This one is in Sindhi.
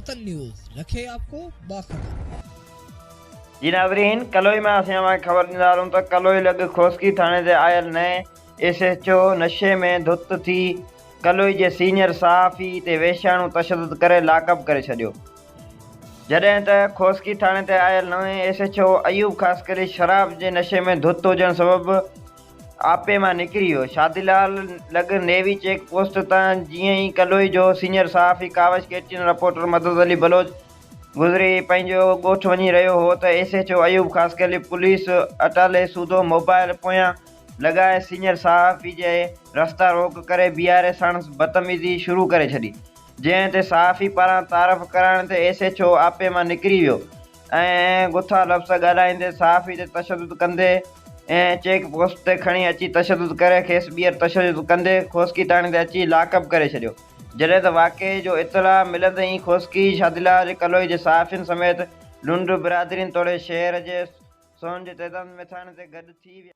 وطن نيوز رکي آپ ڪو باخبر. جي ناظرين ڪلوئي مان اسين اوهان کي خبر ڏيندا هلون ته ڪلوئي لڳ کوسڪي ٿاڻي تي آيل نئين ايس ايڇ او نشي ۾ ڌت ٿي ڪلوئي جي سينيئر صحافي تي وحشياڻو تشدد ڪري لاڪ اپ ڪري ڇڏيو جڏهن ته کوسڪي ٿاڻي تي آيل نئين S H O Ayub Khaskheli شراب جي نشي ۾ ڌت هجڻ سبب آپي مان نڪري ويو. شادي لال لڳ نيوي چيڪ پوسٽ تان جيئن ئي ڪلوئي جو سينيئر صحافي ڪاوش ڪيٽين رپورٽر مدد علي بلوچ گذري پنهنجو ڳوٺ وڃي رهيو هو ته S H O Ayub Khaskheli police اٽالي سوڌو موبائل پويان لڳائي سينيئر صحافي جي رستا روڪ ڪري بيهاري ساڻس بدتميزي شروع ڪري ڇڏي جنهن تي صحافي پاران تعارف ڪرائڻ تي ايس ايڇ او آپي مان نڪري ويو ۽ گٿا لفظ ڳالهائيندي صحافي تي تشدد ڪندي ۽ چيڪ پوسٽ تي کڻي اچي تشدد ڪري کيس ٻيهر تشدد ڪندي کوسڪي ٿاڻي تي اچي لاڪ اپ ڪري ڇڏيو جڏهن ته واقعي جو اطلاع ملندي ئي کوسڪي شاديلال ڪلوئي جي صحافين سميت لنڊ برادرين توڙي شهر جي سون جي تعداد ۾ ٿاڻي تي گڏ ٿي ويا.